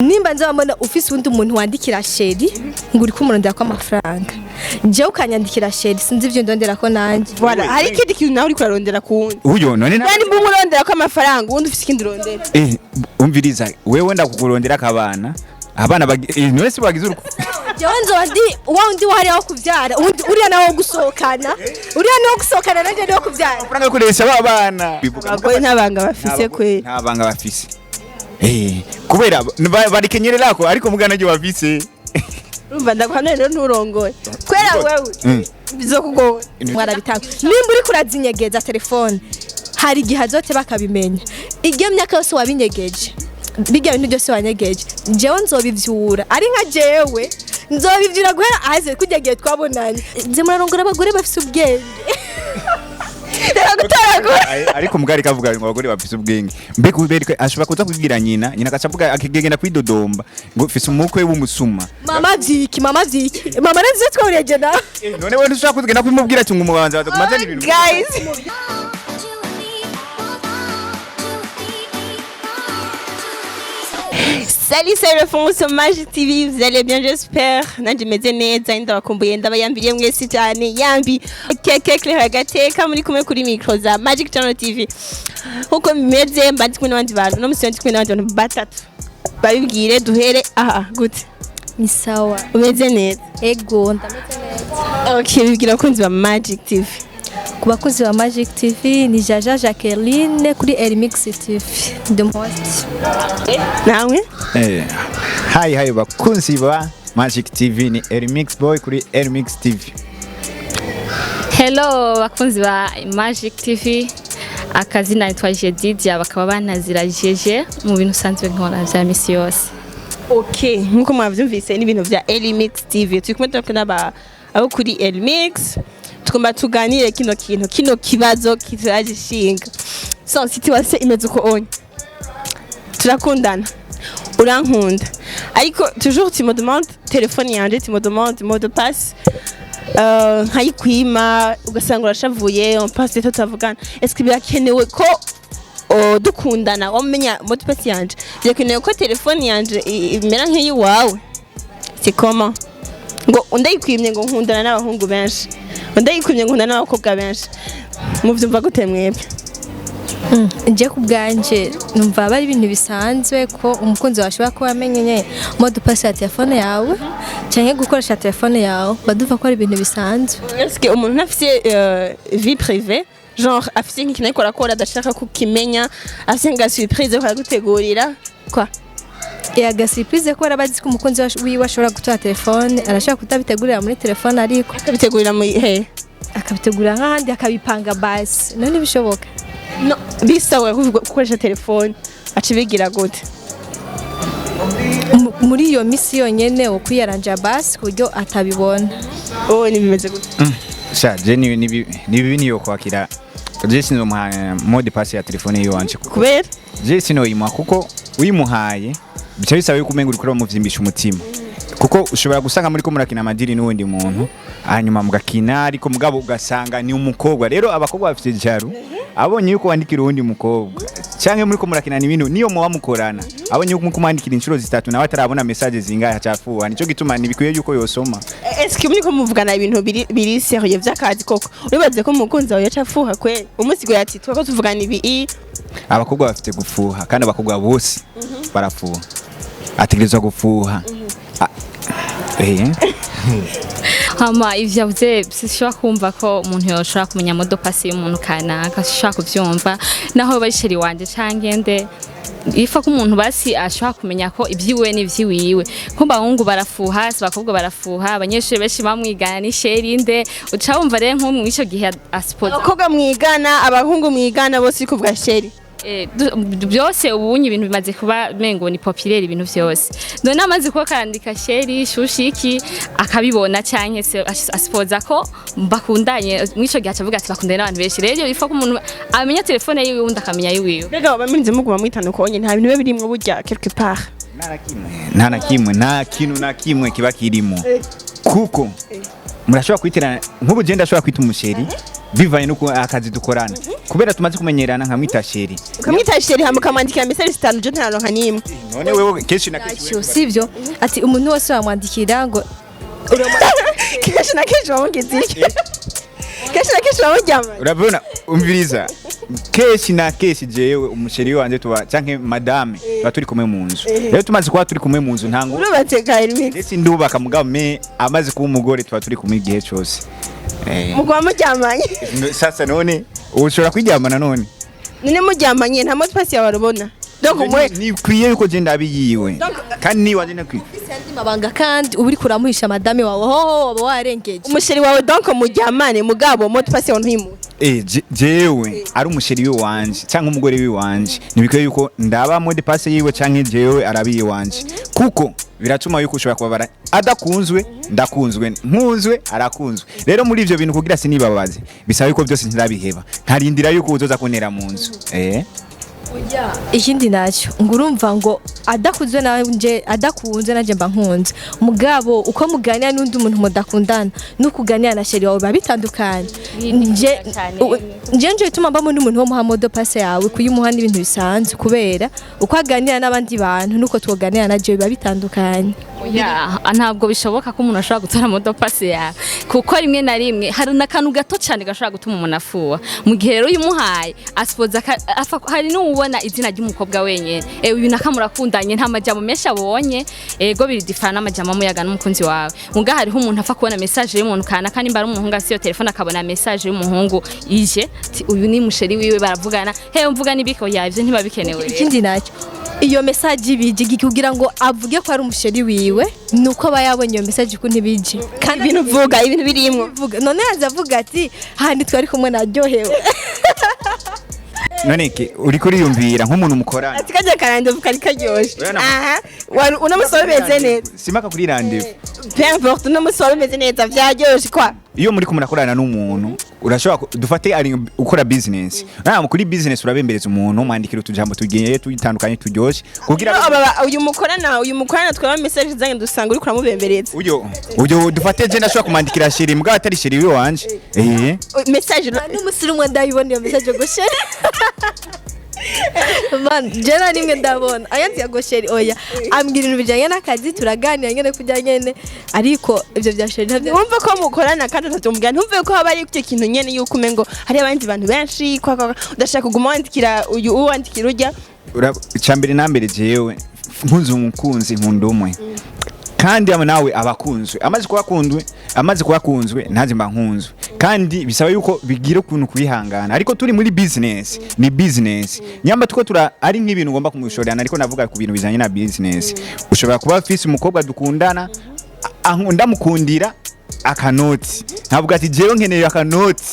Nimba nzabona ufise uwundi muntu wandikira chéri ngo uriko umurondera ko amafaranga, jewe ukanyandikira chéri, sinzi ivyo ndondera ko nanje. Voilà, hari ikindi kintu nawe uriko urarondera ku wundi. Uyo none Yani mbungu urondera ko amafaranga, uwundi ufise ikindi urondera. Umviriza, wewe ndakukurondera akabana abana none se bagize uruko? Jewe nzoba ndi wa wundi wahariya wo kuvyara, uwundi uriya nawe wo gusohokana, uriya niwo gusohokana, nanje niwo kuvyara. Amafaranga yo kuresha ba bana. Abagore ntabanga bafise kwe. Nta banga bafise, kubera barikenyererako ariko mugana ryo bafise. Urumva ndaguhamya rero, nturongoye kwera wewe bizokugora. Mwarabitanga, nimba uriko urazinyegeza telefone, hari igihe azote bakabimenya. Igihe myaka yose wabinyegeje, bijya bintu byose wanyegeje, jewe nzobivyura, ari nka jewe nzobivyura guhera ahaze kujya gihe twabonanye. Nze murarongora abagore bafise ubwenge. Reka gutoragura. Ariko mugari kavuga ngo abagore bafise ubwenge, mbega ubereke ashobora kuza kubwira nyina, nyina agaca avuga akigenda kwidodomba ngo mfise umukwe w'umusuma. Mama vyiki, mama vyiki, mama nzi twahuriye nawe. None wewe ntushobora kugenda kubimubwira ati ngo umubanza baza kumazana ibintu. Guys. Salut, c'est le fond sur Magic TV, vous allez bien, j'espère. Nanje meze neza, ndabakumbuye, ndabayambiriye mwese cyane. Yambi keke Claire agateka muri kumwe kuri micro za Magic Channel TV. Nkuko bimeze, mba ndi kumwe n'abandi bantu, no musi ndi kumwe n'abandi bantu batatu. Babibwire, duhere aha gute? Ni sawa. Umeze neza? Ego, ndameze neza. Okay, bibwira abakunzi ba Magic TV. Ku bakozi ba Magic TV, ni Jaja Jacqueline kuri Elmix TV, ndi host. Nawe? Hi hi bakunzi ba Magic TV, ni Elmix Boy kuri Elmix TV. Hello bakunzi ba Magic TV, akazina nitwa Jedidia, bakaba bantazira Jeje mu bintu usanzwe nkora vya misi yose. Okay, nkuko mwavyumvise n'ibintu vya Elimix TV. Turi kumwe turi n'aba abo kuri Elimix. Tugomba tuganire kino kintu, kino kibazo kituragishinga. So, situation imeze uko onye. Turakundana. Urankunda. Ariko toujours tu me demandes téléphone yanje, tu me demandes mot de passe. Nkayikwima ugasanga urashavuye, on passe tutavugana. Est-ce que birakenewe ko dukundana wamenya mot de passe yanje? Birakenewe ko telefone yanje imera nk'iyiwawe? C'est comment? Ngo undayikwimye ngo nkundana n'abahungu benshi, undayikwimye ngo nkundana n'abakobwa benshi, muvyumva gute mwebwe? Nje ku bwanje numva aba ari ibintu bisanzwe ko umukunzi wawe ashobora kuba amenye nyene mot de passe ya telefone yawe canke gukoresha telefone yawe, baduva ko ari ibintu bisanzwe. Est-ce que umuntu ntafise vie privée, genre afise nk'ikintu ariko arakora adashaka kukimenya, afise nka surprise yo kugutegurira quoi? Aga surprise ko arabazi ko umukunzi wiwe ashobora gutora telefone, arashobora kutabitegurira muri telefone ariko akabitegurira mu he? Akabitegurira nk'ahandi, akabipanga basi, none bishoboka. No bisabwa gukoresha telefone, aca bigira gute? Muri iyo misi yonyene ukwiyaranja basi ku buryo atabibona. Wowe ntibimeze gute? Sha, je ni bibi niyo kwakira, je sinomuha mot de passe ya telefone yiwanje kuko Kubera? Je sinoyimuha kuko uyimuhaye bica bisaba yuko umenga uriko uramuvyimbisha umutima, kuko ushobora gusanga muri ko murakina amadiri n'uwundi muntu, hanyuma mugakina, ariko mugabo ugasanga ni umukobwa. Rero abakobwa bafite jaloux, abonye yuko wandikira uwundi mukobwa canke muri ko murakina ibintu niyo muba mukorana, abonye yuko mukumwandikira inshuro zitatu nawe atarabona message zingahe, acafuha. Nico gituma ntibikwiye yuko yosoma. Est-ce que muriko muvugana ibintu biri sérieux vy'akazi koko, uribaze ko umukunzi wawe yaca afuha kweli umusigura ati twako tuvugana ibi Abakobwa bafite gufuha, kandi abakobwa bose barafuha, ategerezwa gufuha. Hama ivyo yavuze, sinshobora kumva ko umuntu yoshobora kumenya mot de passe y'umuntu kanaka, sinshobora kuvyumva naho yoba ari chéri wanje canke nde. Ifa ko umuntu basi ashobora kumenya ko ibyiwe n'ivyiwiwe, ko abahungu barafuha, si abakobwa barafuha, abanyeshuri benshi bamwigana ni chéri nde, uca wumva rero nko mw'ico gihe asipoza. Abakobwa mwigana, abahungu mwigana, bose uri kuvuga chéri. Byose ubunye ibintu bimaze kuba mengo ni populaire ibintu vyose, none amaze kuba karandika chéri, chouchou, iki, akabibona canke se asipoza ko bakundanye, mw'ico gihe acavuga ati bakundanye n'abantu benshi. Rero ifa ko umuntu amenya telefone yiwe, undi akamenya yiwiwe. Mbega baba murinze muguma mwitandukanye, nta bintu biba birimwo burya quelque part? Nta na kimwe, nta kintu na kimwe kiba kirimo, kuko murashobora kwiterana nk'ubu je ndashobora kwita umuchéri. Bivanye nuko akazi dukorana, kubera tumaze kumenyerana, nkamwita chéri. Ukamwita chéri, hama ukamwandikira message zitanu, je ntararonka n'imwe. None wewe kenshi na kenshi Ntacyo sivyo, ati umuntu wese wamwandikira ngo Kenshi na kenshi bamugize iki? Kenshi na kenshi bamuryamana? Urabona, umviriza, kenshi na kenshi jewe umu chéri wanje tuba canke madame tuba turi kumwe mu nzu. Rero tumaze kuba turi kumwe mu nzu, ntango Urubatse ka Elmix? Ndetse ndubaka, mugabo me amaze kuba umugore tuba turi kumwe igihe cose. Muguba muryamanye? Sasa none ushobora kwiryamana none? None muryamanye nta mot de passe yawe arubona, donc mwe Nikwiye yuko je ndabiyiwe kandi niwanje nakwiye. Andi mabanga kandi uba uriko uramuhisha madame wawe, hoho waba warengeje. Umu chéri wawe, donc muryamane, mugabo mot de passe yawe ntuyimuhe? Jewe ari umu chéri wanje cyangwa umugore wanje, ntibikwiye yuko ndaba mot de passe yiwe canke jewe arabiye wanje, kuko biratuma yuko ushobora kubabara. Adakunzwe ndakunzwe, nkunzwe arakunzwe. Rero muri ivyo bintu, kugira sinibabaze, bisaba yuko byose ntirabiheba, nkarindira yuko uzoza kuntera mu nzu. Ikindi nacyo, ngo urumva ngo adakunzwe nanje, adakunzwe nanje mba nkunze, mugabo uko muganira n'undi muntu mudakundana n'ukuganira na chéri wawe biba bitandukanye. Nje Cyane. nje bituma mbamo n'umuntu wo muha mot de passe yawe, kuyimuha n'ibintu bisanzwe, kubera uko aganira n'abandi bantu n'uko twoganira na je biba bitandukanye. Ya, ntabwo bishoboka ko umuntu ashobora gutora mot de passe yawe, kuko rimwe na rimwe hari n'akantu gato cyane gashobora gutuma umuntu afuha. Mu gihe rero uyimuhaye asipoza hari n'uwubona izina ry'umukobwa wenyine, uyu naka murakundanye, nta majambo menshi abonye. Ego, biri difana n'amajambo amuyaga n'umukunzi wawe. Muga hariho umuntu apfa kubona message y'umuntu kana, kandi mbara umuhungu afite iyo telefone, akabona message y'umuhungu ije, ati uyu ni mu chéri wiwe, baravugana, he mvuga n'ibiko ya ivyo ntiba bikenewe rero. Ikindi nacyo, iyo message ibije kugira ngo avuge ko ari umu chéri wiwe, nuko aba yabonye iyo message ko ntibije kandi Ibintu uvuga, ibintu birimwo. Vuga none, yaza avuga ati handi twari kumwe naryohewe. None ke uriko uriyumvira nk'umuntu mukorana? Ati kajya ka rendez-vous kari karyoshe. Oya, Aha, uno musi wari umeze neza. Simaka kuri rendez-vous. Peu importe, uno musi wari umeze neza, vyaryoshe kwa. Iyo muri murakorana n'umuntu, urashobora dufate ari ukora business, urabona kuri business urabembereza umuntu, mwandikira utujambo tugiye tutandukanye turyoshe kugira No, uyu mukorana twaba message zanyu dusanga uri kuramubembereza. Uyo dufate je ndashobora kumwandikira chéri, mbwa atari chéri wanje. Message N'umusiri umwe ndayibona iyo message ngo chéri. Man, je na rimwe ndabona ayandi ya ngo chéri, oya. Ambwira ibintu bijyanye n'akazi, turaganira nyene kujya nyene, ariko ibyo bya chéri ntabyo. Wumva ko mukorana kandi utatumubwira, ntumve ko haba ari icyo kintu nyene yuko umengo hari abandi bantu benshi kwa udashaka kuguma wandikira uyu, uwandikira ujya. Icambere na mbere, jewe nkunze umukunzi, nkunda umwe, kandi ama nawe abakunzwe, amaze kuba akunzwe, amaze kuba akunzwe ntaze mba nkunzwe, kandi bisaba yuko bigira ukuntu kubihangana. Ariko turi muri business, ni business nyamba tuko tura ari nk'ibintu ugomba kumushorerana. Ariko navuga ku bintu bijanye na business, ushobora kuba afise umukobwa dukundana, ndamukundira akanoti, nkavuga ati jewe nkeneye akanoti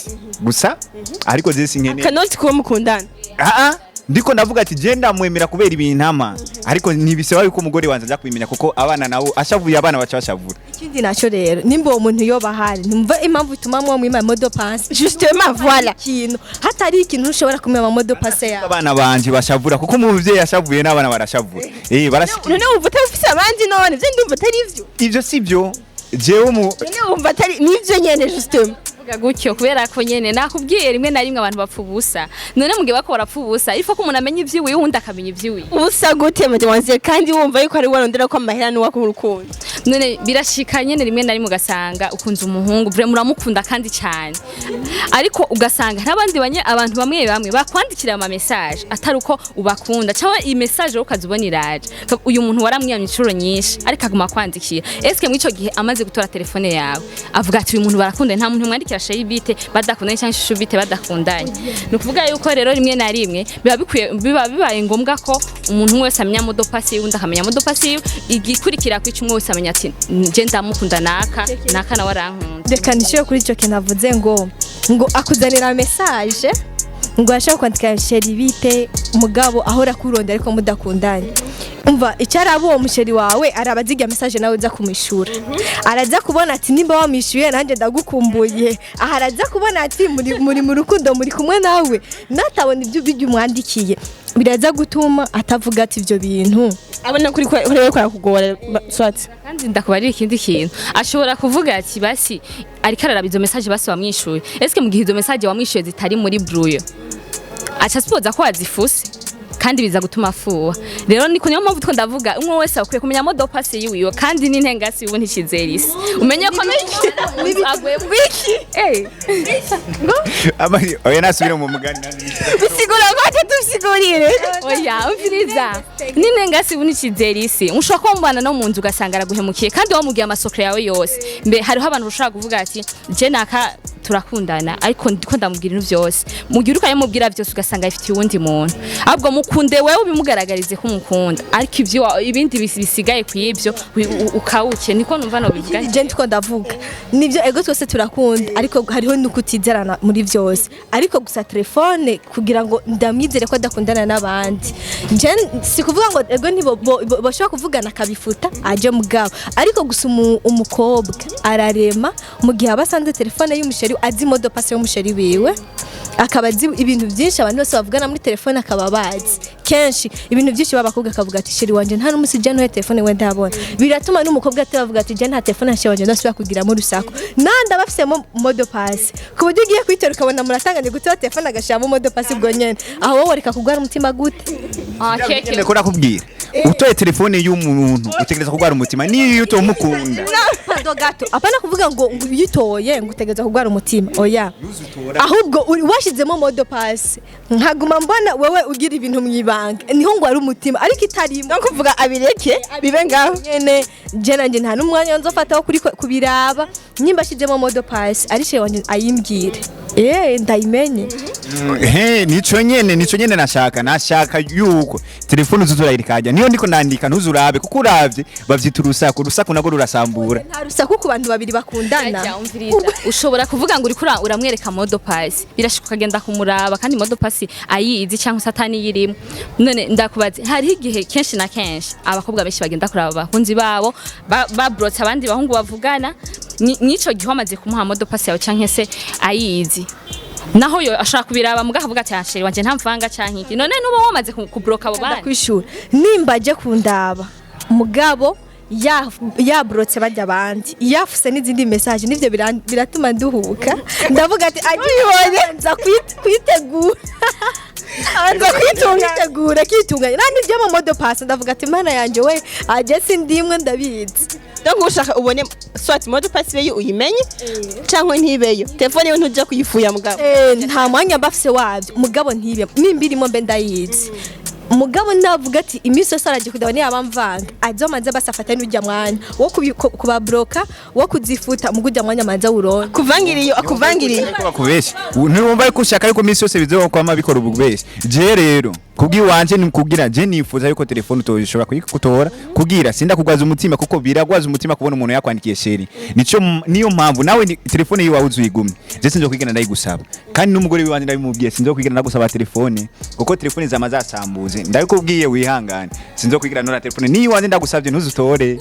gusa, ariko je sinkeneye Kanoti kuba mukundana? Aa, ndiko ndavuga ati je ndamwemera kubera ibintu ama, ariko ntibisaba yuko umugore wanjye aza kubimenya, kuko abana nabo ashavuye, abana baca bashavura. Ikindi nacyo rero, nimba uwo muntu yoba ahari, ntumva impamvu ituma mwamwima mot de passe. Justement, voilà. Ikintu hatari ikintu ushobora kumwima mot de passe yawe. Abana banje bashavura, kuko umuvyeyi ashavuye n'abana barashavura, barashikira. None wumva utafise abandi? None ivyo ndumva atari ivyo. Ivyo sivyo, jewe mu None wumva atari nivyo nyene justement? Vuga gutyo kubera ko nyene nakubwiye, rimwe na rimwe abantu bapfa ubusa. None mugihe bako barapfa ubusa, ifo ko umuntu amenya ivyiwe, uwundi akamenya ivyiwe. Ubusa gute, mademoiselle, kandi wumva yuko ari warondera ko amahera n'uwako urukundo? None birashika nyene rimwe na rimwe ugasanga ukunze umuhungu, vraiment uramukunda kandi cyane, ariko ugasanga n'abandi banye abantu bamwe bamwe bakwandikira ama message atari uko ubakunda, cyangwa iyi message wowe ukazibona iraje, uyu muntu waramwiyamye inshuro nyinshi ariko aguma kwandikira. Eske muri ico gihe amaze gutora telefone yawe avuga ati uyu muntu barakundanye? Nta muntu mwandikira chéri bite badakundanye, cyangwa chouchou bite badakundanye. Ni ukuvuga yuko rero rimwe na rimwe biba bikwiye, biba bibaye ngombwa ko umuntu wese amenya mot de passe yiwe, undi akamenya mot de passe yiwe. Igikurikira kwica, umwe wese amenya ati nje ndamukunda naka naka, nawe arankunda. Reka nishyure kuri icyo kintu avuze ngo akuzanira message, ngo ashaka kwandika chéri bite, mugabo ahora akurondera ariko mudakundanye. Umva, icyo araba uwo mu chéri wawe, araba aziga message nawe uza kumwishura, araza kubona ati nimba wamwishyuye nanjye ndagukumbuye. Aha araza kubona ati muri mu rukundo, muri kumwe nawe, natabona ibyo umwandikiye. Biraza gutuma atavuga ati ivyo bintu. Abona kuri kuri ko yakugora swat. Kandi ndakubarira ikindi kintu, ashobora kuvuga ati basi ariko araraba izo message, basi wamwishuye. Eske mu gihe izo message wamwishuye zitari muri brouillon, aca sipoza ko wazifuse, kandi biza gutuma afuha. Rero niko niyo mpamvu two ndavuga, umwe wese akwiye kumenya mot de passe yiwiwe. Kandi n'intengasi ubu ntikizera isi, umenye ko aguye bwiki. Oya, nasubire mu mugani. Bisigura ko tusigurire. Oya, umviriza, n'intengasi ubu ntikizera isi. Ushobora kuba mubana no mu nzu, ugasanga araguhemukiye kandi wamubwiye amasokro yawe yose. Mbe hariho abantu bashobora kuvuga ati je naka turakundana, ariko ndiko ndamubwira ibintu byose. Mu gihe uriko uramubwira byose, ugasanga ifitiye uwundi muntu. Ahubwo mukunde wewe, ubimugaragarize ko umukunda, ariko ivyo ibindi bisigaye ku ivyo ukawuke. Niko numva no bivuga. Ikindi je ndiko ndavuga nivyo, ego twese turakunda, ariko hariho n'ukutizerana muri byose. Ariko gusa telefone, kugira ngo ndamwizere ko adakundana n'abandi, je si kuvuga ngo ego ntibo bashobora kuvugana akabifuta aje mugabo. Ariko gusa umukobwa ararema mu gihe aba asanze telefone y'umuchéri, azi mot de passe y'umuchéri wiwe, akaba azi ibintu byinshi abantu bose bavugana muri telefone, akaba bazi kenshi ibintu byinshi b'abakobwa, akavuga ati chéri wanje nta n'umunsi je ntuhe telefone we ndabona. Biratuma n'umukobwa atavuga ati je nta telefone ya chéri wanje ndasubira kugiramo urusaku, nandi aba afisemo mot de passe, ku buryo ugiye kwitora ukabona muratanganye gutora telefone, agashiramo mot de passe ubwo nyene. Aho wowe reka kugwara umutima gute? Ah, keke. Ndiko nakubwira, utoye telefone y'umuntu utegereza kurwara umutima niyo utomukunda. Pardon gato, apana kuvuga ngo uyitoye ngo utegereza kugwara umutima, oya. Ahubwo washizemo mot de passe, nkaguma mbona wewe ugira ibintu mwibanga, niho ngo ari umutima, ariko itarimo. No kuvuga abireke bibe ngaho. Nyene je nanje nta n'umwanya nzofataho kuri kubiraba. Nyimba ashizemo mot de passe, ari chéri wanje ayimbwire, ndayimenye. He, nico nyene nashaka yuko telefone uzuzurayirikajya niyo ndiko ndandika, ntuzurabe, kuko uravye bavyita urusaku. Urusaku nago rurasambura. Nta rusaku ku bantu babiri bakundana. Ajya, umviriza. Ushobora kuvuga ngo uriko uramwereka mot de passe, birashika ukagenda kumuraba kandi mot de passe ayizi cyangwa se ataniyirimo. None ndakubaze, hariho igihe kenshi na kenshi abakobwa benshi bagenda kuraba abakunzi babo babrotse abandi bahungu bavugana. N'ico gihe wamaze kumuha mot de passe yawe canke se ayizi, naho yo ashaka kubiraba muga akavuga ati chéri wanje nta mvanga canke iki, none nuba wamaze kubroka abo bandi? Kwishura, nimba aje kundaba mugabo yabrotse bajya abandi, yafuse n'izindi message, nivyo biratuma nduhuka. Ndavuga ati agibonye nza kwitegura, Abanza kwitunga. kwitegura, kitunganya nandi byo mu mot de passe. Ndavuga ati mana yanje we, aje sindimwe ndabizi. Donc ushaka ubone soit mot de passe ibeyo uyimenye cyangwa ntibeyo, telefone yawe ntujya kuyifuya mugabo. Nta mwanya mba afise wabyo, mugabo ntibe nimba irimo mbe ndayizi. Mugabo navuga ati iminsi yose aragiye kudaba, niyaba mvanga azomanza basi afata n'ujya mwanya wo kubabroka, wo kuzifuta, mugo ujya mwanya manza wuronke. Akuvangiriye, akuvangiriye. Ko bakubesha, ntiwumva yuko ushaka yuko iminsi yose bizokwama bikora ububesha. Je rero kubw'iwanje ni kugira je nifuza yuko telefone utoshobora kuyikutora, kugira sinda kugwaza umutima, kuko biragwaza umutima kubona umuntu yakwandikiye chéri. Nico niyo mpamvu nawe ni telefone yiwawe uzuyigumye, je sinzo kwigana ndayigusaba. Kandi n'umugore wiwanje ndabimubwiye, sinzo kwigana ndagusaba telefone, kuko telefone zama zasambuze. Ndabikubwiye wihangane, sinzo kwigana nora telefone niyo iwanje ndagusabye, ntuzutore.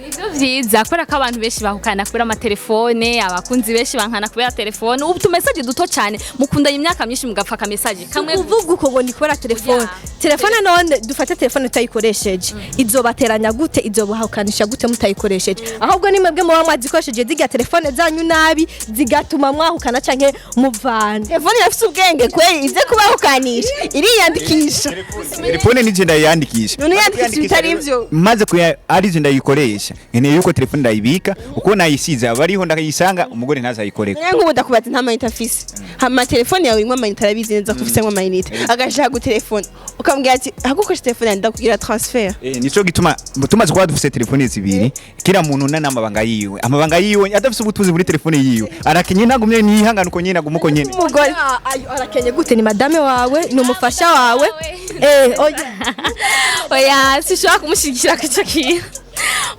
Nivyo vyiza, kubera ko abantu benshi bahukana kubera amatelefone, abakunzi benshi bankana kubera telefone. Ubu tumessage duto cyane, mukundanye imyaka myinshi mugapfa akamessage kamwe. Uvuga uko ngo ni kubera telefone. Oya. Telefone none dufate telefone utayikoresheje, izobateranya gute? Izobahukanisha gute mutayikoresheje? Ahubwo ni mwebwe muba mwazikoresheje zirya telefone zanyu nabi, zigatuma mwahukana canke muvana. Telefone irafise ubwenge kweli, ize kubahukanisha iriyandikisha. Telefone nije ndayandikisha. None yandikisha ibitari ivyo. Maze kuya ari ndayikoresha, nkeneye yuko telefone ndayibika uko nayisize, aba ariho ndayisanga, umugore ntazayikoreka. None nk'ubu ndakubaza, nta mayinite afise, hama telefone yawe irimwo amayinite, arabizi neza ko ufise amayinite, agashaka gutelefone, ukamubwira ati hagukoresha telefone yanjye ndakugira transfert. Nico gituma tumaze kuba dufise telefone zibiri, kila muntu nana amabanga yiwe, amabanga yiwe adafise ubutunzi muri telefone yiwe, arakenye ntagumye nihangana uko nyene, aguma uko nyene. Umugore. Ah, ayo arakenye gute? Ni madame wawe, ni umufasha wawe. Oya. Oya, sinshobora kumushyigikira ku icyo kintu.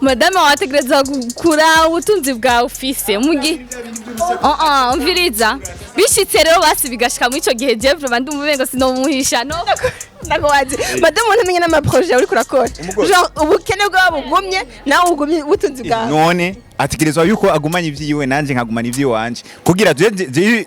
Madame wawe ategereza gukura ubutunzi bwawe ufise mu gihe oh oh umviriza, bishitse rero basi bigashika muri ico gihe, je vraiment ndumva umengo sinomuhisha no. Ndakubaze, madamu, ntamenya n'ama projets uriko urakora? Umugore. Genre ubukene bwawe bugumye, nawe ugumye ubutunzi bwawe. None ategerezwa yuko agumanye ivyiwe, nanje nkagumana ivy'iwanje, kugira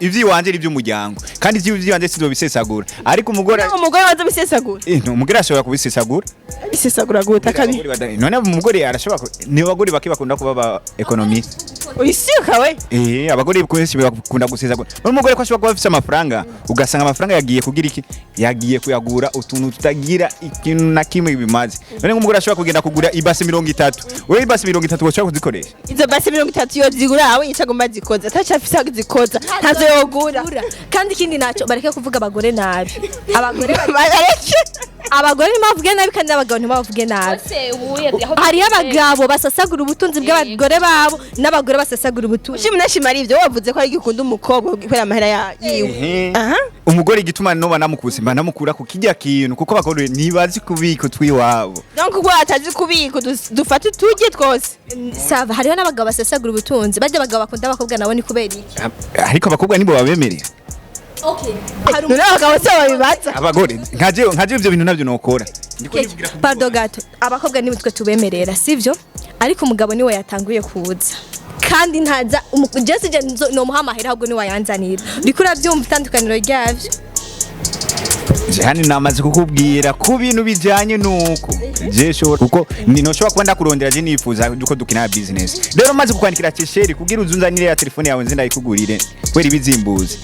ivy'iwanje ari ivy'umuryango, kandi ivy'iwanje sizobisesagura, ariko umugore Umugore waza bisesagura? No, umugore ashobora kubisesagura. Bisesagura gute akabi? Abagore none umugore arashobora ni abagore bake bakunda kuba ba économiste. Uyishyuka we. Abagore benshi bakunda gusesagura. None umugore ko ashobora kuba afise amafaranga, ugasanga amafaranga yagiye kugira iki? Yagiye kuyagura utuntu tutagira ikintu na kimwe bimaze. None nk'umugore ashobora kugenda kugura ibase 30, wewe ibase 30 woshobora kuzikoresha? Izo basi 30 yozigura awe ico agomba zikoza, ataco afise aho zikoza ntazo yogura. Kandi ikindi naco, bareke kuvuga abagore nabi. Abagore Bareke. Abagore ntibavuge nabi, kandi n'abagabo ntibavuge nabi. Hariho abagabo basasagura ubutunzi bw'abagore babo, n'abagore basasagura ubutunzi. Ushima unashima ari ivyo wavuze ko ari gukunda umukobwa kubera amahera yiwe. Aha. Umugore igituma noba namukuse, mba namukura ku kijya kintu, kuko abagore ntibazi kubika utwiwabo. Donc ubwo atazi kubika dufate uturye twose. Ça va, hariho n'abagabo basesagura ubutunzi. Bajya abagabo bakunda abakobwa nabo ni kubera iki? Ariko abakobwa nibo babemerera. Hari None abagabo se babibaza? Abagore nkaje ivyo bintu navyo nokora. Pardon gato, abakobwa ni twe tubemerera, sivyo? Ariko umugabo niwe yatanguye kuza, kandi ntaza jesi je nomuha amahera, ahubwo niwe wayanzanira. Uriko uravyumva itandukaniro ryavyo? Jani, namaze kukubwira ku bintu bijanye nuko je shobora, kuko ni noshobora kuba ndakurondera, je nifuza yuko dukina business. Rero maze kukwandikira ati chéri, kugira uzunzanire ya telefone yawe nze ndayikugurire kubera ibizimbuzi,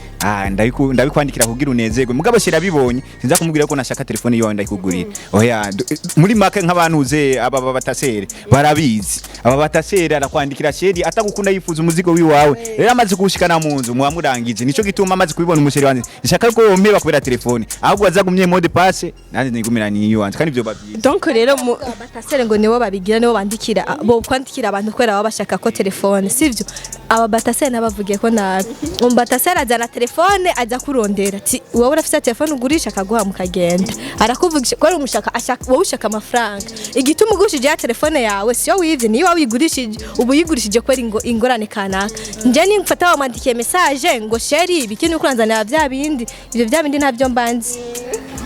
ndabikwandikira kugira unezerwe. Mugabo chéri abibonye, sinza kumubwira ko nashaka telefone yawe ndayikugurire, oya. Muri make nk'abantu uze aba batasere barabizi, aba batasere arakwandikira chéri atagukunda, yifuza umuzigo wiwawe. Rero amaze kuwushikana mu nzu, muwamurangije. Nico gituma amaze kubibona, umu chéri wanje nshaka ko wompeba kubera telefone, ahubwo azagumye mot de passe, nanjye nigumira niyiwanje, kandi ivyo babyiza. Donc rero mu Batasere ngo nibo babigira, nibo bandikira, bo kwandikira abantu kubera baba bashaka ko telefone, sivyo? Aba batasere nabavugiye ko nabi. Umubatasere azana telefone, aza kurondera ati wowe urafise telefone ugurisha, akaguha mukagenda, arakuvugisha kubera umushaka, ashaka wowe ushaka amafaranga. Igituma ugurishije ya telefone yawe, siyo wivye, niyo wayigurishije, ubu uyigurishije kubera ingorane kanaka. Nje nimfata wamwandikiye message ngo chéri, ibiki ni kuranzanira vya bindi, ivyo vya bindi ntavyo mbanzi.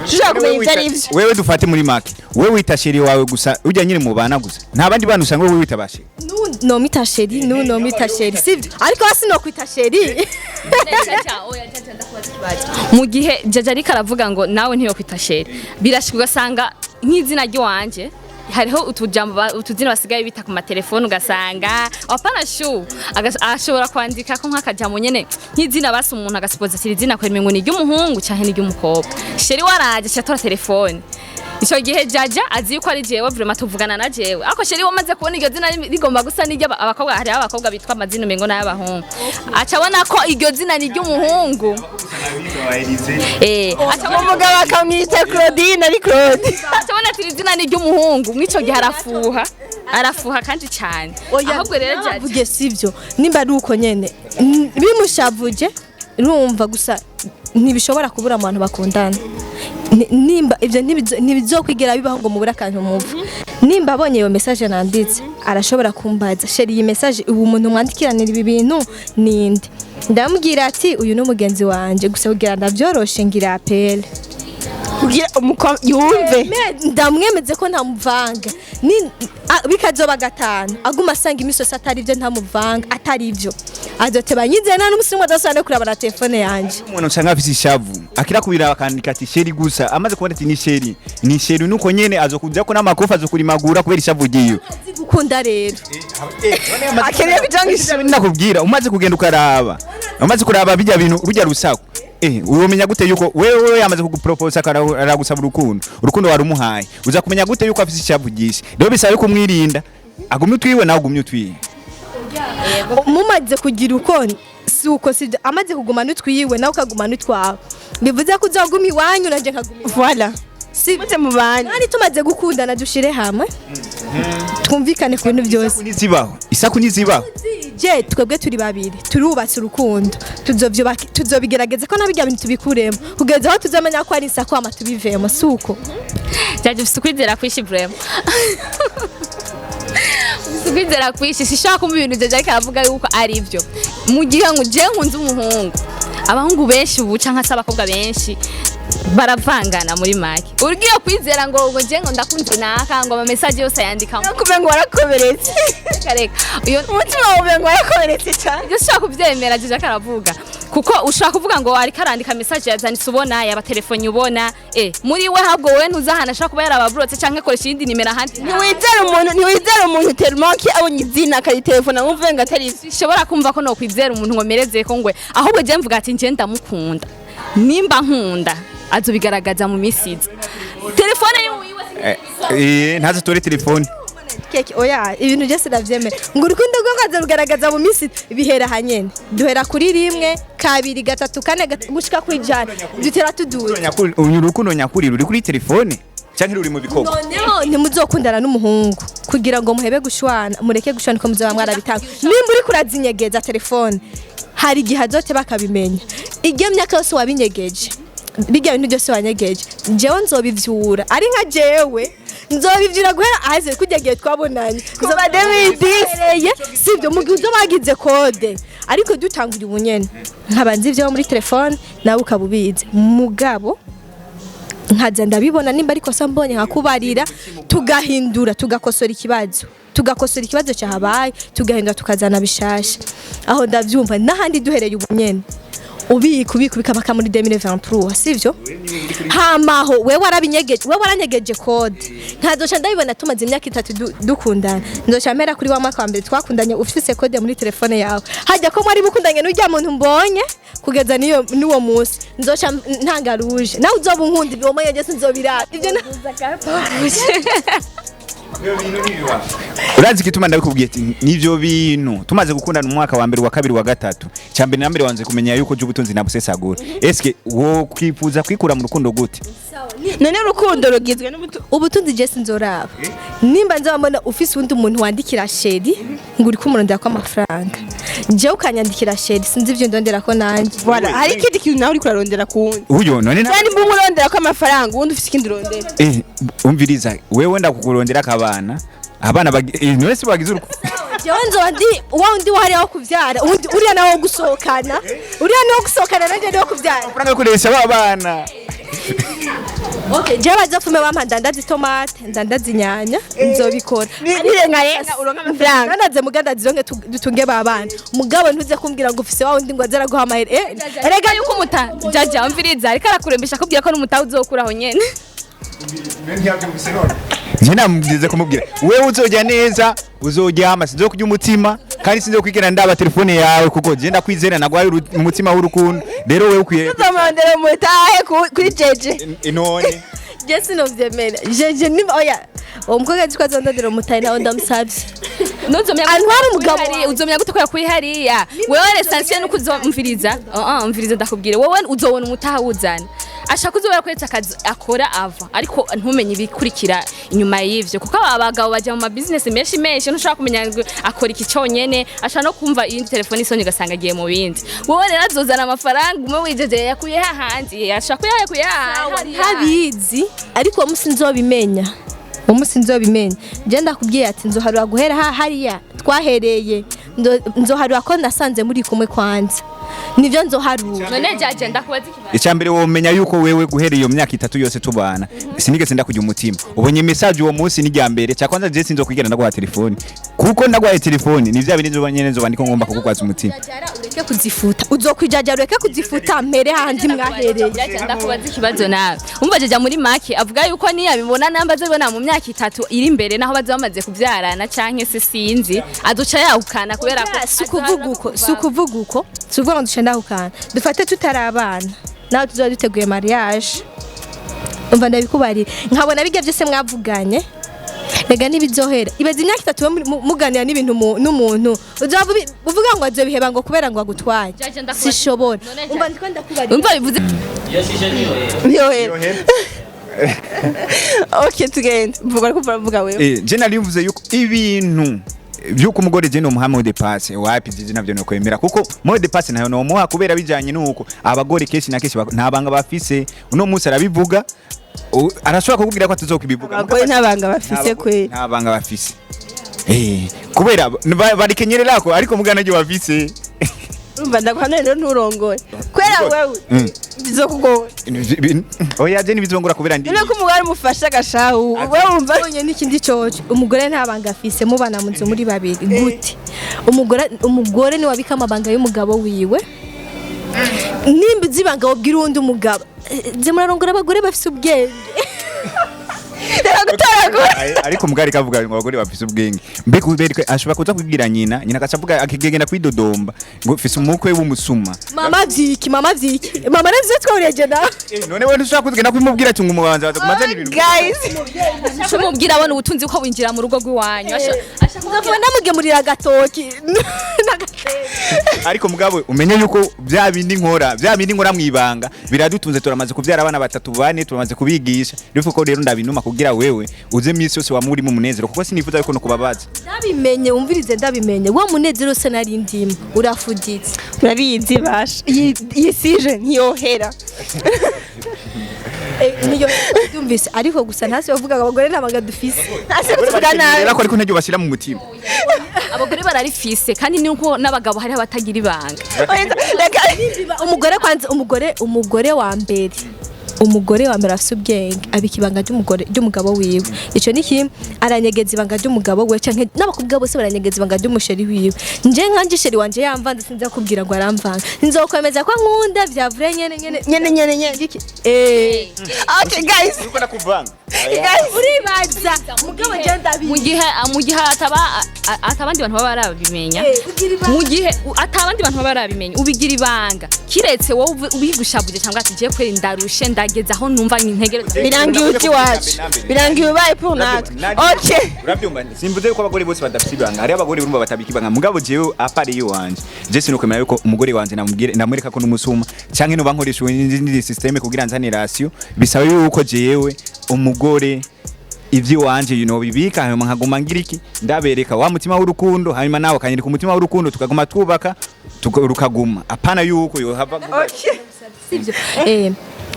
Ushobora kumenya ivyo ari vyo. Wewe dufate muri make, wewe wita chéri wawe gusa ujya nyine mubana gusa, nta bandi bantu usanga wewe wita ba chéri? Nomita chéri, nu nomita chéri, sivyo? Ariko hasi no kwita chéri. Mu gihe jaja ariko aravuga ngo nawe ntiyokwita chéri, birashika ugasanga nk'izina ry'iwanje hariho utujambo utuzina basigaye bita ku matelefone, ugasanga apana shu ashobora kwandika ko nk'akajambo nyene nk'izina, basi umuntu agasipoza ati izina kwera ngo ni iry'umuhungu canke ni iry'umukobwa. Chéri waraje aca atora telefone. Ico gihe jaja azi yuko ari jewe, vraiment tuvugana na jewe, ariko chéri wamaze kubona iryo zina rigomba gusa n'iryo abakobwa, hariho abakobwa bitwa amazina umengo n'ay'abahungu, aca abona ko iryo zina ni iry'umuhungu. Aca abona Umugabo akamwita Claudine ari Claude. Aca abona ati iri zina ni iry'umuhungu. Mw'ico gihe arafuha, arafuha kandi cyane. Ahubwo rero jaja Navuge sivyo, nimba ari uko nyene bimushavuje, urumva gusa ntibishobora kubura mu bantu bakundana. Nimba ivyo ntibizokwigera bibaho ngo mubure akantu mupfa. Nimba abonye iyo message nanditse, arashobora kumbaza: chéri, iyi message, ubu umuntu mwandikiranira ibi bintu ninde? Ndamubwira ati uyu ni umugenzi wanje gusa, kugira ndavyoroshe ngira appel. Kugira umukobwa yumve. Ndamwemeze ko ntamuvanga. Ni bikazoba gatanu aguma asanga imisosi atari byo, ntamuvanga atari ibyo, azoteba nyizeye nta n'umusi umwe azosubira no kuraba na telefone yanje. Umuntu usanga afise ishavu akira kubira akandika ati chéri gusa, amaze kubona ati ni chéri, ni chéri, nuko nyene azokuja ko n'amakofa azokurimagura kubera ishavu ryiwe. Azi gukunda rero. Akeneye kujanga ishavu. Ndakubwira, umaze kugenda ukaraba, umaze kuraba bijya bintu rujya rusaku, uromenya gute yuko wewe yamaze kuguproposa, aragusaba urukundo, urukundo warumuhaye, uza kumenya gute yuko afise ishavu ryinshi? Rero bisaba yuko umwirinda, agumye utwiwe, nawe ugumye utwiwe. Mumaze kugira uko si uko sibyo, amaze kugumana utwiwe nawe ukagumana utwawe, bivuze ko uzoguma iwanyu nanje nkaguma iwanyu. Voilà. Si Mute mubanye. Kandi tumaze gukundana, dushire hamwe, twumvikane ku bintu byose. Isaku ntizibaho, isaku ntizibaho. Je twebwe turi babiri turubatse urukundo, tuzovyubaka, tuzobigerageza ko nabijya bintu tubikuremo kugeza aho tuzamenya ko ari isaku, hama tubivemo, si uko? Jaja, ufise ukwizera kwinshi vraiment, ufise ukwizera kwinshi. Sishobora kumva ibintu jaja ariko aravuga yuko ari byo. Mu gihe ngo je nkunze umuhungu, abahungu benshi ubu canke se abakobwa benshi Baravangana muri make. Ugiye kwizera ngo je ngo ndakunze naka, ngo ama message yose ayandika, Kumenga ngo warakomeretse. Reka reka, iyo Umutima wawe ngo warakomeretse cyane. Ibyo ushobora kubyemera, Jija karavuga, kuko ushobora kuvuga ngo ariko arandika message, yazanditse, ubona yaba telefone, ubona muri we, ahubwo wowe ntuzi ahantu ashobora kuba yarababurotse canke akoresha iyindi nimero ahandi. Ntiwizera umuntu tellement ko abonye izina akaritelefona, wumve ngo atari ivyo. Sinshobora kumva ko nokwizera umuntu ngo mereze ko ngwe, ahubwo je mvuga ati nje ndamukunda, nimba nkunda azobigaragaza mu misi iza. Telefone yiwe. Ntaze tore telefone. Keke, oya, ibintu byose ndavyemera, ngo urukundo rwo kaza rugaragaza mu minsi bihera hanyene, duhera kuri rimwe, kabiri, gatatu, kane, gushika kwijana, dutera tuduza. Urukundo nyakuri ruri kuri telefone canke ruri mu bikorwa? Noneho ntimuzokundana n'umuhungu kugira ngo muhebe gushwana, mureke gushwana ko muzoba mwarabitanga. Nimba uriko urazinyegeza telefone, hari igihe azote bakabimenya. Iryo myaka yose wabinyegeje, bijya bintu byose wanyegeje, jewe nzobivyura. Ari nka jewe nzobivyura guhera aheze kujya gihe twabonanye Kuva 2010. Sibyo, mu gihe uzo bagize code, ariko dutangura ubunyene, nkaba nzi ivyo muri telefone, nawe ukaba ubizi, mugabo nkaza ndabibona, nimba ariko sa mbonye nkakubarira, tugahindura, tugakosora ikibazo cyahabaye, tugahindura, tukazana bishasha. Aho ndabyumva. N'ahandi duhereye ubunyene, ubika, ubika, ubika paka muri 2023, sivyo? Hamaho wewe warabinyegeje, wewe waranyegeje code, nkazoca ndabibona tumaze imyaka 3 dukundana. Nzoca mpera kuri wa mwaka wa mbere twakundanye ufise code muri telefone yawe, hajya ko mwari mukundanye n'urya muntu mbonye kugeza niyo n'uwo munsi, nzoca ntanga rouge. Nawe uzoba unkunda, ibyo mbonye sinzobiraba ibyo. Urazi igituma ndabikubwiye ati nivyo bintu tumaze gukundana umwaka wa mbere, wa kabiri, wa gatatu, cya mbere na mbere wanze kumenya yuko ubutunzi nabusesagura. Eske wo kwifuza kwikura mu rukundo gute? None urukundo rugizwe n'ubutu Ubutunzi je sinzoraba. Nimba nzaba mbona ufise uwundi muntu wandikira chéri, ngo uri kumurondera ko amafaranga, jewe ukanyandikira chéri, sinzi ivyo ndondera ko nanje. Voilà, hari ikindi kintu nawe uriko urarondera ku wundi. Uyo none Cyane nimba umurondera ko amafaranga, uwundi ufise ikindi urondera. Umviriza, wewe ndakukurondera akabana abana none se bagize uruku Jewe nzoba ndi wa wundi wahariya wo kuvyara, uwundi uriya nawe wo gusohokana, uriya niwo gusohokana, nanje niwo kuvyara. Amafaranga yo kuresha ba bana. Okay, jewe bazopfume bampa ndandaza itomate, ndandaza inyanya, nzobikora. Nirengarenga uronka amafaranga. Ndandaze muganda zironke dutunge ba bana. Mugabo ntuze kumbwira ngo ufise wa wundi ngo azaraguha amahera. Erega yuko umuta Jaja, umviriza, ariko arakurembesha akubwira ko n'umutahe uzokuraho nyene. Njye namubwize kumubwira, wewe uzojya neza, uzoryama, sinzokurya umutima kandi sinzokwigera ndaba telefone yawe, kuko je ndakwizera, nagwaye umutima w'urukundo. Rero wewe ukwiye Uzomurondera umutahe kuri jeje. None Je sinovyemera. Je nimba, oya, uwo mukobwa azi ko azondondera umutahe, nawe ndamusavye. Ntuzomenya. Antwara umugabo wawe. Uzomenya gute ko yakuye hariya? Wewe l'essentiel nuko uzomviriza. Ah, umviriza ndakubwire, wowe uzobona umutaha wuzana, ashaka uzobera kweretse akazi akora ava, ariko ntumenye ibikurikira inyuma y'ivyo, kuko aba bagabo baja mu ma business menshi menshi, ntushobora kumenya ngo akora iki cyonyene. Ashaka no kumva iyindi telefone isonye, ugasanga agiye mu bindi. Wowe rero azozana amafaranga umwe wijeje yakuye hahandi, ashaka kuyakuye hahandi. Ntabizi, ariko uwo munsi nzobimenya, uwo munsi nzobimenya. Je ndakubwiye ati nzoharura guhera hariya twahereye. Nzoharura ko nasanze muri kumwe kwanza, nivyo nzoharura. None jaje ndakubaza ikibazo. Icya mbere womenya yuko wewe guhera iyo myaka 3 yose tubana sinigeze ndakujya umutima. Ubonye message uwo munsi ni rya mbere cya kwanza, je sinzokwigera ndaguha telefone, kuko ndaguhaye telefone ni vya bindi nzoba nyene nzoba ndiko ngomba kukugwaza umutima. Ureke kuzifuta, uzokwijajara ureke kuzifuta, mpere handi mwahereye. Jaja, ndakubaza ikibazo nawe. Umva, jaja muri make avuga yuko niyabibona, namba azobibona mu myaka 3 iri imbere, naho baza bamaze kubyarana canke se sinzi, azoca yahukana kubera ko Si ukuvuga uko, si ukuvuga uko, si ukuvuga ngo duce ndahukana. Dufate tutari abana, nawe tuzoba duteguye mariage, umva ndabikubarira, nkabona bijya byose mwavuganye, rega ntibizohera. Ibaze imyaka 3 muganira n'ibintu n'umuntu, uzoba uvuga ngo azobiheba ngo kubera ngo agutwaye. Jaja, ndakubaza. Sishobora. None Jaja. Umva, ndiko ndakubarira. Umva bivuze. Yohera. Okay, tugende. Mvuga, ariko uravuga wewe. Je nari mvuze yuko ibintu byuko umugore je nomuha mot de passe, wapi, zizi navyo no kwemera, kuko mot de passe nayo nomuha kubera bijanye nuko abagore kenshi na kenshi nta banga bafise. Uno munsi arabivuga, arashobora kukubwira ko atazokubivuga. Abagore nta banga bafise kweli. Nta banga bafise, kubera barikenyererako, ariko mugana ryo bafise. Urumva ndaguha, none rero nturongore kubera Kubera wewe bizokugora. Oya, je ntibizongora kubera ndi None ko umugore umufasha agashahu, wewe wumva Ubonye n'ikindi coco, umugore nta banga afise. Mubana mu nzu muri babiri gute? Umugore niwe abika amabanga y'umugabo wiwe. Nimba uzi ibanga wobwira uwundi umugabo. Ze murarongora abagore bafise ubwenge. Reka gutoragura. Ariko mugari kavuga ngo abagore bafise ubwenge, mbega ubereke ashobora kuza kubwira nyina, nyina agaca avuga, akigenda kwidodomba ngo mfise umukwe w'umusuma. Mama vyiki, mama vyiki, mama navyo twahuriye nawe. None wewe ntushobora kugenda kubimubwira ati ngo umubanza baza kumazana ibintu? Guys. Umubwira abona ubutunzi ko winjira mu rugo rw'iwanyu. Nkavuga ndamugemurira agatoki n'agatebe. Ariko mugabo umenye yuko bya bindi nkora mwibanga biradutunze. Turamaze kubyara abana batatu, bane, turamaze kubigisha. Rero ko rero ndabinuma kugira wewe uze minsi yose wamuri mu munezero, kuko sinifuza yuko no kubabaza. Ndabimenye, wumvirize, ndabimenye, wa munezero wose nari ndimo urafuditse. Murabizi basha, iyi sije ntiyohera. Niyo byumvise, ariko gusa ntasi bavuga ngo abagore nta banga dufise. Ntase kuvuga nabi. Rero ko ariko ntaryo bashyira mu mutima. Abagore bararifise, kandi nuko n'abagabo hariho abatagira ibanga. Oya, reka. Umugore kwanza, umugore wa mbere afise ubwenge abika ibanga ry'umugore, ry'umugabo wiwe. Ico ni kimwe, aranyegeza ibanga ry'umugabo we, canke n'abakobwa bose baranyegeza ibanga ry'umuchéri wiwe. Nje nkanje chéri wanje yamvanze, sinza kubwira ngo aramvanga, nzokwemeza ko nkunda vya vrai nyene nyene. Nyene nyene nyene. Okay guys. Uriko ndakuvanga. Guys. Uribaza mugabo je ndabizi. Mu gihe atabandi bantu baba barabimenya. Ugira ibanga. Mu gihe atabandi bantu baba barabimenya, ubigira ibanga, kiretse wowe ubigushabuje cyangwa ati je kweri ndarushe, ndageze aho numva ntegereza. Birangiye uti iwacu, birangiye ubaye pour natwe, okay. Urabyumva, simvuze yuko abagore bose badafite ibanga. Hariho abagore urumva batabika ibanga, mugabo jewe à part yiwanje, je sinokwemera yuko umugore wanje namubwire, namwereka ko n'umusuma canke noba nkoresha indi système kugira nzane ration. Bisaba yuko jewe umugore ivy'iwanje bibika, hanyuma nkaguma ngira iki, ndabereka wa mutima w'urukundo, hanyuma nawe akanyereka umutima w'urukundo, tukaguma twubaka rukaguma, apana yuko yohava. Okay. Sivyo,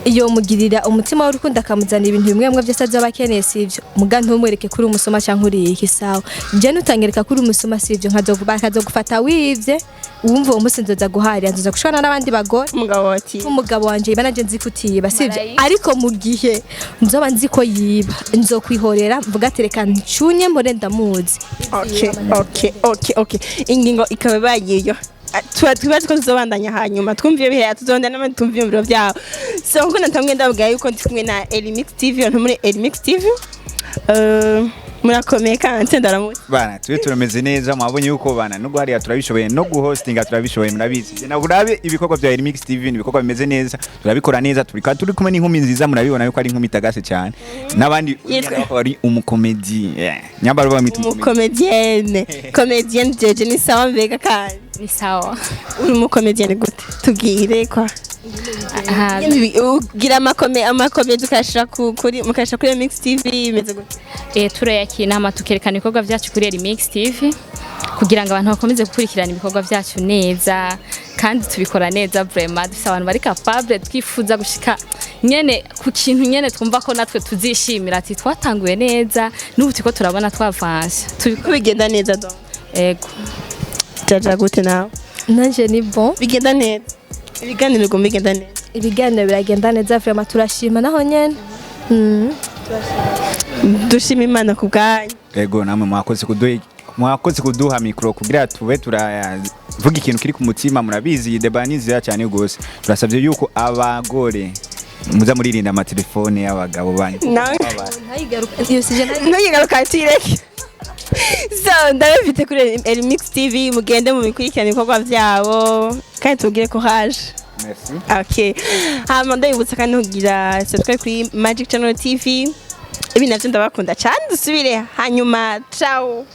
iyo mugirira umutima w'urukundo akamuzanira ibintu bimwe bimwe byose azoba akeneye, sivyo? Muga ntumwereke kuri umusoma canke uri iki, sawa? Je nutanyereka kuri umusoma, sivyo? Nkazogufata wivye, wumva uwo munsi nzoza guharira, nzoza gushwana n'abandi bagore. Umugabo ati Umugabo wanje yiba, nanje nzi ko utiba, sivyo? Marayika. Ariko mu gihe nzoba nzi ko yiba, nzokwihorera, mvuga ati reka ncunye mbone ndamuzi. Okay, ingingo ikaba ibaye iyo. Tuba twibaze ko tuzobandanya hanyuma twumviye biheya, tuzongera n'abandi tumviye ibiro byabo. So nkuko natamwe ndababwira yuko ndi kumwe na Elimix TV, abantu muri Elimix TV. Murakomeye kandi ndaramutse. Bana, tube turameze neza. Mwabonye yuko bana no guhariya turabishoboye, no guhostinga turabishoboye, murabizi. Je urabe ibikorwa bya Remix TV ni ibikorwa bimeze neza, turabikora neza, turi kandi turi kumwe n'inkumi nziza. Murabibona yuko ari inkumi itagase cyane n'abandi bakaba ari umukomedi, yeah. Nyambaro bamwita umukomedi. Umucomédienne, comédienne jeje, ni sawa mbega kandi? Ni sawa. Uri umucomédienne gute? Tubwire kwa. Aha. Ugira amacomédie ukayashira kuri mukayashira kuri Remix TV, bimeze gute? Turayakina hama tukerekana ibikorwa byacu kuri Remix TV kugira ngo abantu bakomeze gukurikirana ibikorwa byacu neza, kandi tubikora neza vraiment. Dufise abantu bari capable. Twifuza gushika nyene ku kintu nyene twumva ko natwe tuzishimira ati twatanguye neza, n'ubu turiko turabona twavanse. Ko bigenda neza donc? Ego. Jaja, gute nawe? Nanje ni bon. Bigenda neza, ibiganiro bigomba bigenda neza? Ibiganiro biragenda neza vraiment, turashima naho nyene. Dushima Imana ku bwanyu. Ego, namwe mwakoze kuduha micro kugira tube turavuga ikintu kiri ku mutima. Murabizi, iyi débat ni nziza cyane gose. Turasabye yuko abagore muza muririnda amatelefone y'abagabo banyu. Nawe Ntayigaruka iyo sije. Ntuyigaruka, tuyireke. So ndabifite kuri Remix TV, mugende mu bikurikirana ibikorwa byabo kandi tubwire ko haje. Merci. Okay, hama ndabibutsa kandi kugira subscribe kuri Magic Channel TV. Ibi navyo ndabakunda cyane, dusubire hanyuma, ciao.